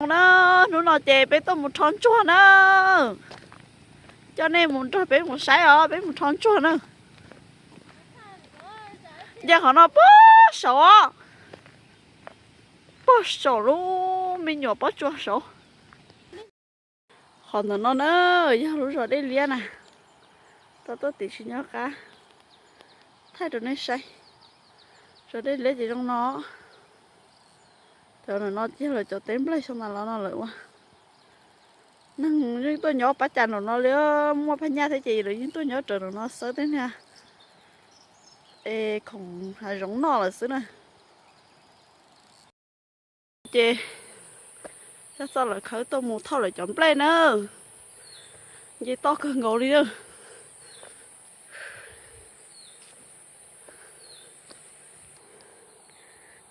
Na, hnub no ces peb tuaj mus rho ntsuag na. Coj nej mus nrog peb mus saib os, peb mus rho ntsuag na. Nce qhov no puag saud, puag saum lub me nyuam pob tsuas saud. Qhov ntawm no na, yog lub zos Dej Liab na. Tau tuaj tim tsis nyob qab, thaij rau nej saib. Zos Dej Liab ces zoo no. Cov ntawm no ces yog lawv cov teb nplej xyoo tas los no lawm ua. Neeg yeej tuaj nyob pab cas nraum no li, muaj phab nyaj thiab ces lawv yeej tuaj nyob raws nraum no xwb tej niag, es khoom hav zoov noj lawm xwb na. Ces coj txoj lawv khawb tuaj mus thauj lawv cov nplej na. Nce toj kawg nkaus li na.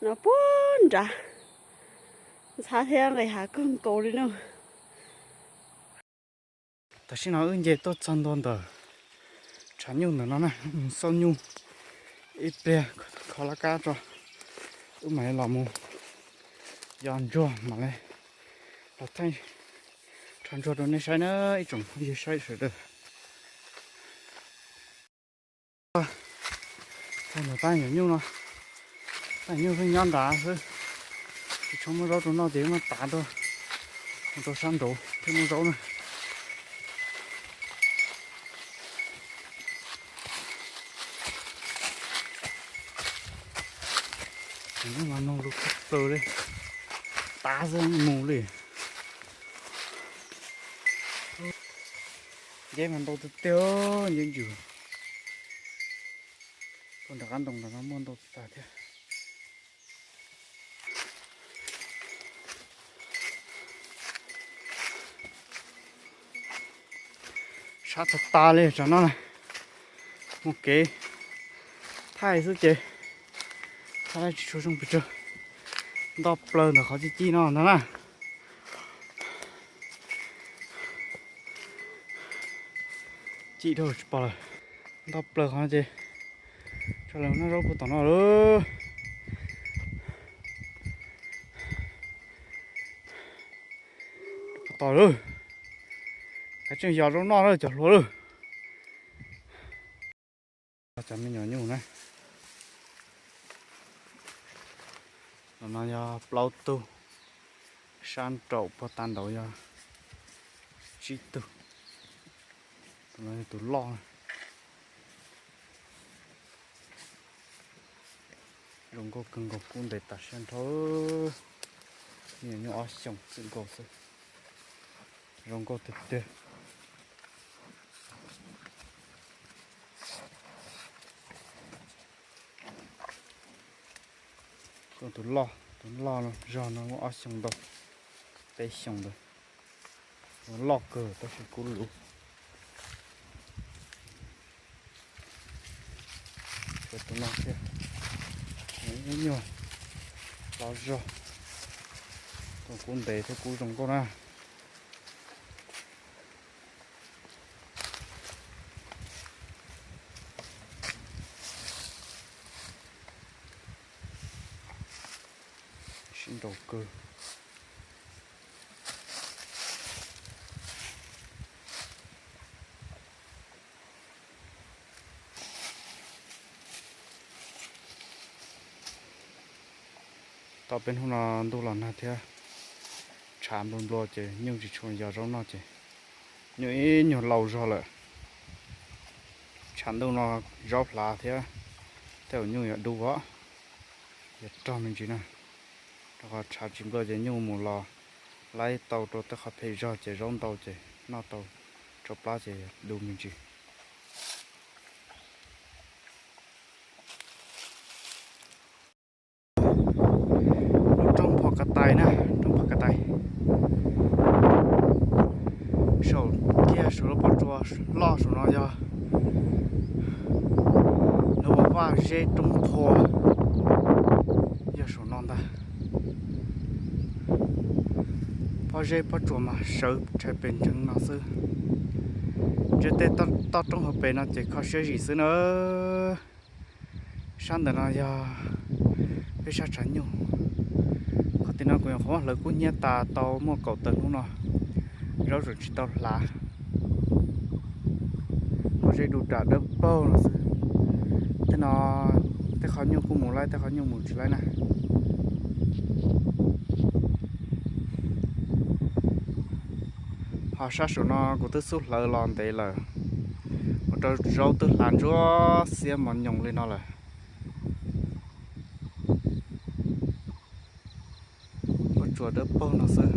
No puag nrad, ntxhab thiab nqis hav kawg nkaus li na. Tam sim no wb nce tuaj txog ntua ntawm tshav nyuj ntawm no na, mus xauj nyuj ib pliag kho laj kab tso, wb mam li los mus yos ntsuag mam li los thaij rho ntsuag rau nej saib na, ib tsoom phooj ywg saib sawv daws. Txog ntawm tab nyuam nyuj no, tab nyuj pheej nyob nrad xwb, tsis tshua muaj zaub rau noj ces wb muab tav rau, mus rau sab nraud thiaj muaj zaub na. Mas noog lug kawg plaws li, tav xwb mus li. Nceb mas ntau tiag tiag, nceb ntsws. Tuaj nram qab ntoo ntawm no muaj ntau tag thiab. Sab tag tas li tam no na, muaj kev thaij xwb ces thaij tsis tshua zoo pes tsawg, nto plaws ntawm qhov ci ci no ntag na. Ci dhau tsis pom lawm, nto plaws qhov no ces tso lawv noj zaub puag tom no lawm. Puag tom lawm, kav tsij yos zaub noj lawm cov hluas lawm. Cov me nyuam nyuj na, no yog plaub tug, sab nraum puag ta nraud yog tsib tug, tus no yog tus loj. Zoo nkauj kawg nkaus, kub ntev tas siab nrho. Me nyuam nyuj ob xyoos txwm nkaus xwb, zoo nkauj tiag tiag. Tus loj, tus loj no zog no muaj ob xyoos ntau, peb xyoos ntawd. Loj kawg tab sis kub luv. Tshuav tus no thiab, ib nyuag loj zog, tus kub ntev thiab kub zoo nkauj na. Sib nraus kawg. Tau peb hnub no ntuj los nag thiab tshav nplua nplua ces nyuj tsis tshua yos zaub noj ces nyuj ib nyuag laus zog lawm. Tshav ntuj no zaub hlav thiab tej zaum nyuj yuav dub os, yuav rog me ntsis na. Rau qhov tshav tsis nplua ces nyuj mus los laib tau rau tej qhov phem zog ces zaub ntau ces noj tau tsau plab ces dub me ntsis. Lub roob Phov Ka Tais na, roob Phov Ka Tais. Saum kiag saum lub pob tsuas loj saum no yog lub vaj zeb Roob Phua, yog saum no ntag. Pob zeb pob tsuas mas sawv rhais pes ntseev no xwb. Ntsia tej toj roob hauv pes no ces kho siab zim xwb na. Sab ntawm no yog peb sab tshav nyuj, qhov Tim no kuv nyuam qhuav hlawv kub hnyiab tas tau muaj kaum tawm hnub no, zaub tseem tsis tau hlav. Muaj zeb du ram dawb paug no xwb. Tej no tej qhov nyuj kuj mus laib, tej qhov nyuj mus tsis laib na. Ho sab saum no kuv twb xub hlawv los ntev lawm, ua rau zaub twb hlav ntsuab xiab mos nyoos li no lawm. Pob tsuas dawb paug no xwb.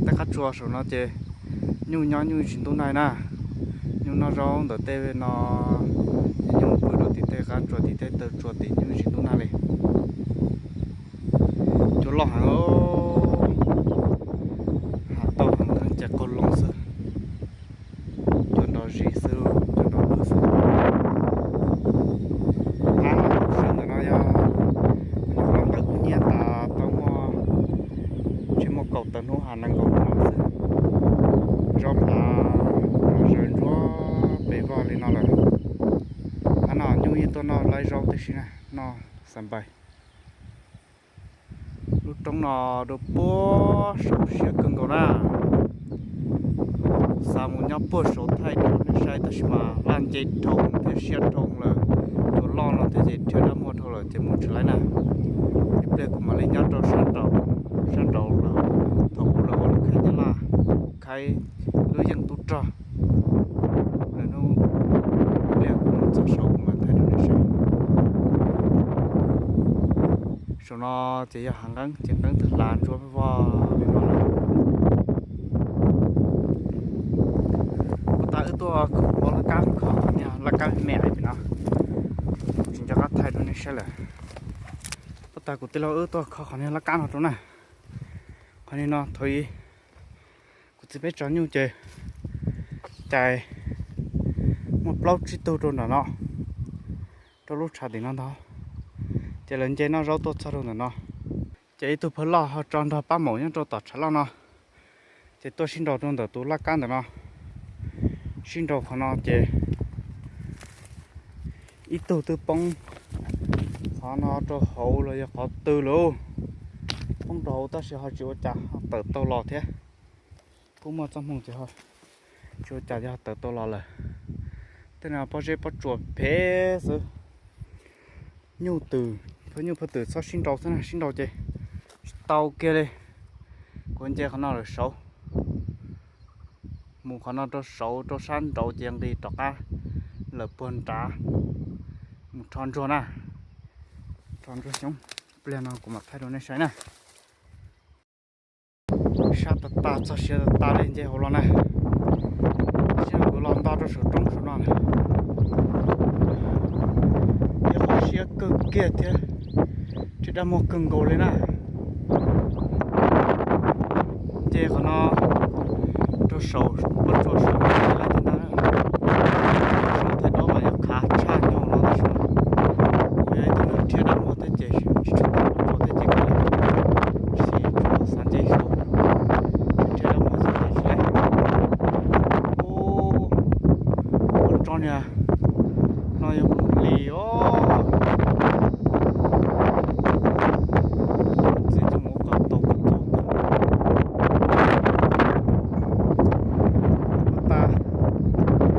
Tej qab tsuas saum no ces nyuj nyob nyuj tsis ntub nai na. Nyuj noj zaub ntawm tej no, nyuj pw rau tim tej qab tsuas tim tej taw tsuas tim nyuj tsis ntub nai li. Cua loj heev, hav tau heev ces qaug loo xwb. Cua nrov zis xwb, cua nrov lwj xwb. Hav no ntawm no yog kuv nyuam qhuav hlawv kub hnyiab tas tau muaj, tsis muaj kaum tawm hnub, hav nees nkaum hnub no xwb. Zaub hlav, hlav zawv ntsuab pes vog li no lawm. Hav no nyuj yeej tuaj noj laib zaub tib si na, noj xav npais. Lub roob no dua puag saud siab kawg nkaus na. Kuv xav mus nyob puag saud thaij rau nej saib tab sis mas laj nce dhau thiab siab dhau lawm. Cua loj no thiab ces rhiab dab muag dhau lawm ces mus tsis laib na. Ib pliag kuv mam li nyob rau sab nraud, sab nraud lawm, thaum ub lawv ua lub khaib nyab laj, khaib lub yeej tub rog. Lwm hnub ib pliag kuv mus txog saud kuv mam thaij rau nej saib. Saum no ces yog hav nqeeb, ces nqeeb twb hlav ntsuab vog li no lawm. Puag ta wb tuaj ua laj kab kho qhov niag laj kab me me no, tsis nco qab thaij rau nej saib lawm. Puag ta kuv tij laug wb tuaj kho qhov niag laj kab no rau na. Qhov niag no thaum ub kuv txiv peb tso nyuj ces cais muaj plaub tsib tug rau ntawm no, rau lub tshav tim no ntag. Ces lawv nce noj zaub tuaj txog rau ntawm no, ces ib tug phaw loj ho tso nrog pab maum nyob rau tom tshav loj no, ces tuaj sib nraus rau ntawm tus laj kab ntawm no. Sib nraus qhov no ces ib tug twb poob qhov no rau hauv los yog qhov twg lauj, poob rau hauv tab sis ho tsis ua cas ho tawm tau los thiab. Kuj muaj txoj hmoo ces tsis ua cas ces ho tawm tau los lawm. Tej no pob zeb pob tsuas phem xwb. Nyuj twm, phaj nyuj phaj twm txhob sib nraus xwb na, sib nraus ces tsis tau kiag li. Kuv nce qhov no lawm saud, mus qhov no rau saud rau sab nraud ces nqis rov qab lawm puag nrad, mus rho ntsuag na, rho ntsuag xyoob. Pliag no kuv mam thaij rau nej saib na. Sab tas tas txog siav tas tas li nce hauv los na. Sij hawm kuv los nto rau saum roob saum no na, ib qho siab kawg kiag thiab, rhiab dab muag kawg nkaus li na. Nce qhov no rau saum pob tsuas saum no thiab ntag. Saum thaij duab mas yog khav tshaj nyob no tab sis kuv yog ib tug neeg rhiab dab muag thiab ces tsis tshua tau pob tsuas thiab ces kuv siv tsuas xav nce saud, rhiab dab muag xav nce tsis laib. Ub, ua tso niag no yog mus li os. Txiv tub mus kom tau kom tau. Puag ta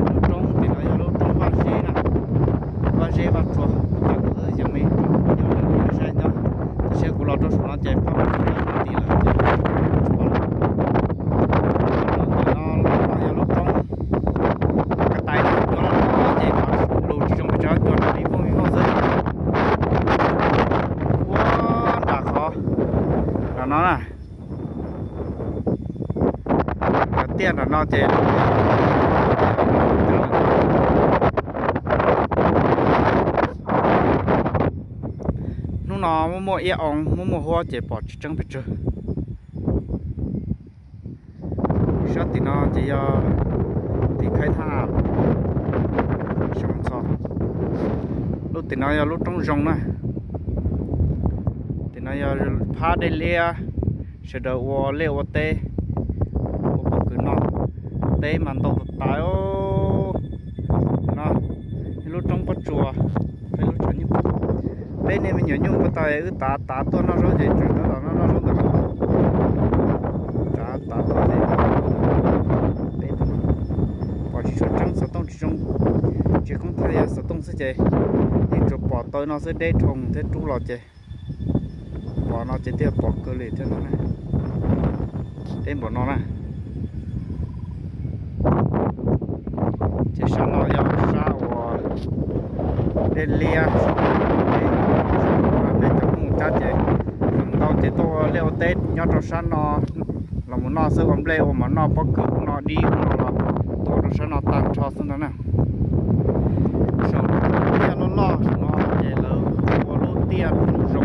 lub roob tim no yog lub roob vaj zeb na, vaj zeb vaj tsua, puag ta kuv yeej me yog lwm lub me saib nyob, tab sis kuv los rau saum no ces phab vaj tsua no nti lawm ces tsis pom lawm. Los ntawm no los yog lub roob Kab Tais no, cua los ces lus tsis zoo pes tsawg, cua nrov vij voog vij voog xwb. Ua nram qhov nram no na, nram tiaj nram no ces hnub no muaj muaj iab oo muaj muaj huab ces pom tsis tseeb pes tsawg. Sab tim no ces yog tim khaib thaj Xyooj Txhos. Lub tim no yog lub roob zoo na. Tim no yog phab dej liab, sawv daws ua liaj ua teb, ua pob kws noj, teb mas ntau tas tas. No, lub roob pob tsuas, peb lub tshav nyuj, Peb niag me nyuam nyuj puag ta wb tav tav tuaj noj zaub ces tseem tab tom noj noj zaub ntawm no. Tav tav tuaj ces peb pom tsis tshua tseeb, xov tooj tsis zoo. Tsis koob thaij yog xov tooj xwb ces yeej tsuas pom tau no xwb, deb dhau thiab rub los ces pom no ces thiaj pom kawg li thiab no na. Deb npaum no na. Ces sab no yog sab uas dej liab, peb cov mus cab ces feem ntau ces tuaj ua liaj ua teb nyob rau sab no los mus noj xwb, ua nplej ua mov noj pob kws ub no dib ub no los tuaj rau sab no tag nrho xwb ntag na. Saum lub tiaj loj loj saum no ces lawv ua lub tiaj zoo.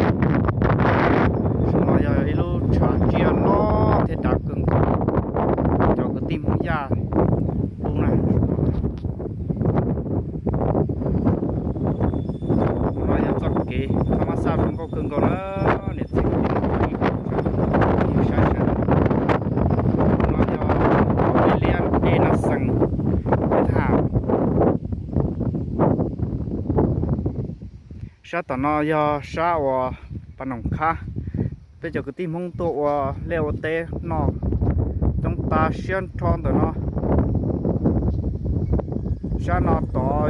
Saum no yog ib lub tshav ntsia loj thiab dav kawg nkaus, cov kwv tij Hmoob Yaj lub na. No yog txoj kev thab mab xaj zoo nkauj kawg nkaus na, niam txiv kwv tij. No yog liab dej na xees thaj. Sab tom no yog sab uas Pas Noom Khab, peb cov kwv tij Hmoob tuaj ua liaj ua teb noj coob tas siab nrho ntawm no. Sab no tod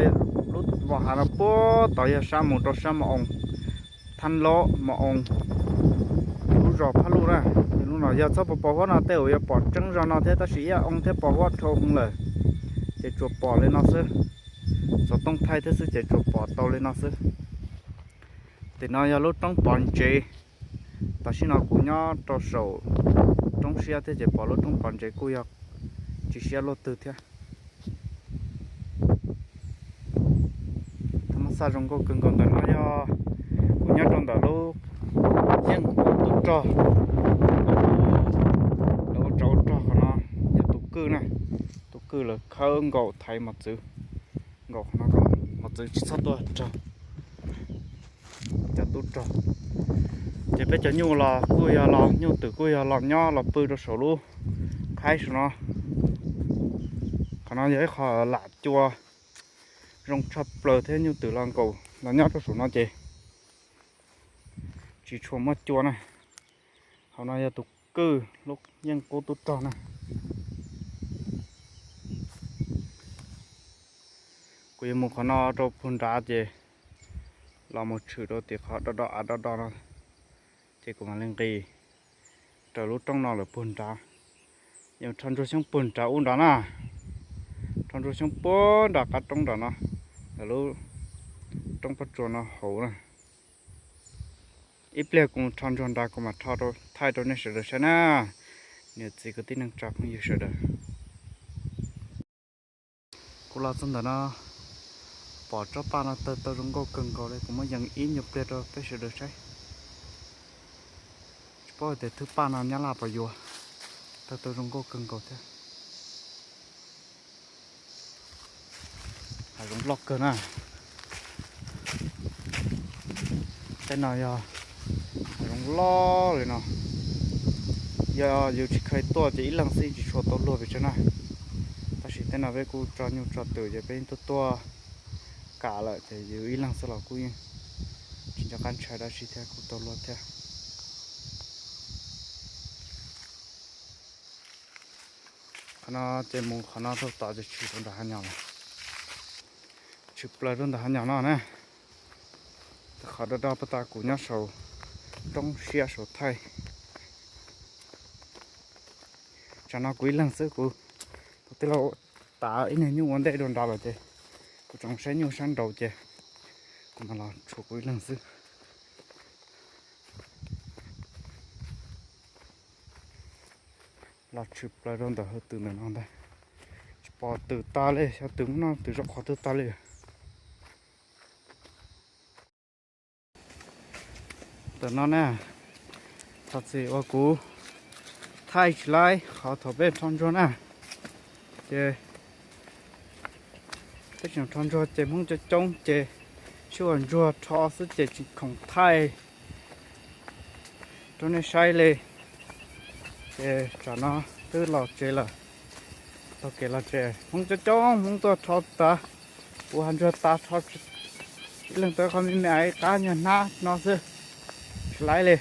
lub vos hav no puag tod yog sab mus rau sab Mos Oos, Thab Lob Mos Oos, lub zos Phaj Luj na. Lub no yog txhob pos pos huab no tej zaum yuav pom tseeb zog no thiab, tab sis ib yam oo thiab pos huab dhau hwv lawm, ces tsuas pom li no xwb. Xov tooj thaij thiab xwb ces tsuas pom tau li no xwb. Tim no yog lub roob pov ntsev. Tam sim no kuv nyob rau saum roob siab thiab ces pom lub roob pov ntsev kuj yog tsis siab luaj twg thiab. Thab mab xaj zoo nkauj kawg nkaus ntawm no yog kuv nyob rau ntawm lub yeej tub rog, lawv ua tsov ua rog qhov no yog tus kwj na, tus kwj lawv khawb nkaus thaiv mos txwv, nkaus qhov no kom mos txwv tsis txhob tuaj raug cov tub rog. Ces peb cov nyuj los kuj yog los, nyuj twm kuj yog los nyob los pw rau saum lub qhaib saum no. Qhov no yog ib qho lam cua zoo tshaj plaws thiab, nyuj twm los nkaum los nyob rau saum no ces tsis tshua muaj cua na. Hauv no yog tus kwj lub yeej qub tub rog na. Kuv yuav mus qhov no rau puag nrad ces los mus tshwm rau tim qhov do do av do do no, ces kuv mam li nqis raws lub roob no lawm puag nrad. Yuav rho ntsuag xyoob puag nrad ub nrad na, rho ntsuag xyoob puag nram qab roob nrad no, lawv lub roob pob tsuas no hauv na. Ib pliag kuv rho ntsuag nrad kuv mam rho thaij rau nej sawv daws saib na, niam txiv kwv tij neej tsa phooj ywg sawv daws. Kuv los txog ntawm no, pom tsob paj no tawg tau zoo nkauj kawg nkaus li, kuv muab yees ib nyuag pliag rau peb sawv daws saib. Tsis paub tias thwb paj no Nyab Laj puas yuav, tawg tau zoo nkauj kawg nkaus thiab. Hav zoov loj kawg na. Tej no yog hav zoov loj li no. Yog yus tsis kheev tuaj ces ib leeg xwb tsis tshua tau luag pes tsawg na. Tab sis tej no peb kuj tso nyuj tso twm ces peb yeej tuaj tuaj kam lawm ces yus ib leeg xwb los kuj yeej tsis nco qab ntshai dab tsi thiab, kuj tau luag thiab. Qhov no ces mus qhov no rau tod ces tshwm rau nram hav nyom lawm. Tshwm plaws rau ntawm hav nyom no na. Qhov do do pag tas kuv nyob saum roob siab saum thaij. Tsam no kuv ib leeg xwb, kuv tus tij laug tav ib niag nyuj ua ntej dua nrad lawm ces kuv tseem saib nyuj sab nraud ces kuv mam los tshuav kuv ib leeg xwb. Los tshwm plaws rau ntawm hauv twm ntawm no ntag. Tsis pom twm tas li, xyov twm no twm zaum qhov twg tas li. Ntawm no na, txog txim uas kuv thaij tsis laib qhov thaum peb rho ntsuag na, ces peb tseem rho ntsuag ces Hmoob coob coob ces tsuas ntsuag rho xwb ces tsis khoom thaij rau nej saib li. Ces tsam no twb los tsev lawm, taug kev los tsev, Hmoob coob coob Hmoob tuaj rho tas, kuv hav ntsuag tas rho tsis Ib leeg tau qhov me me ib qab nyuag hnab no xwb, tsis laib li.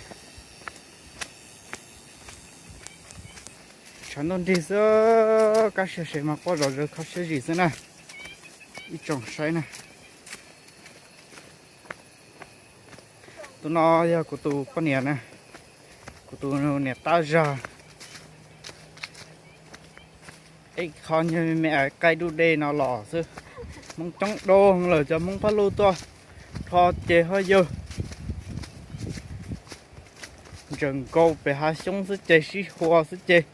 Tshav ntuj nrig xwb, kab siab sev mas quaj zom zaws kho siab zim xwb na. Ib tsoom saib na, tus no yog kuv tus poj niam na, kuv tus niam tab zag. Ib qho nyuag me me qaib dub dej no los xwb. Hmoob coob dua lawm, cov Hmoob Phaj Luj tuaj rho ces ho yawg ntseem nkaus pem hav xyoob xwb ces sib hua xwb ces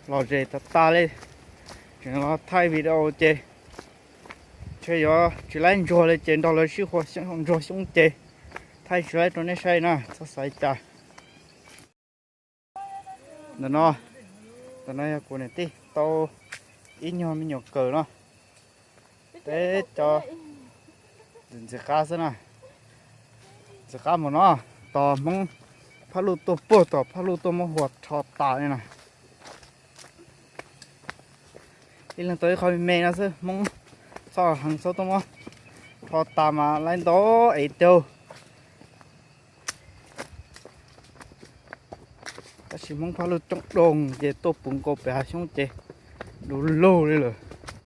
lom zem tas tas li. Tseem los thaij video ces ntshe yuav tsis laib ntsuag li ces nrog lawv sib hua ntsuag xyoob ces thaij tsis laib rau nej saib na, txhob xav cas. Ntawm no, ntawm no yog kuv niam tij tau ib nyuag me nyuam kawm no. Peb cov ntxiv qab xwb na, ntxiv qab mus no, tos Hmoob Phaj Luj tuaj puag tom Phaj Luj tuaj muab hua rho tas li na. Ib leeg tau ib qho me me no xwb, Hmoob txoj heev xwb tuaj muab rho tas mas laib ntau es taug. Tab sis Hmoob Phaj Luj coob dua ces tuaj puv nkaus pem hav xyoob ces du lug li lawm.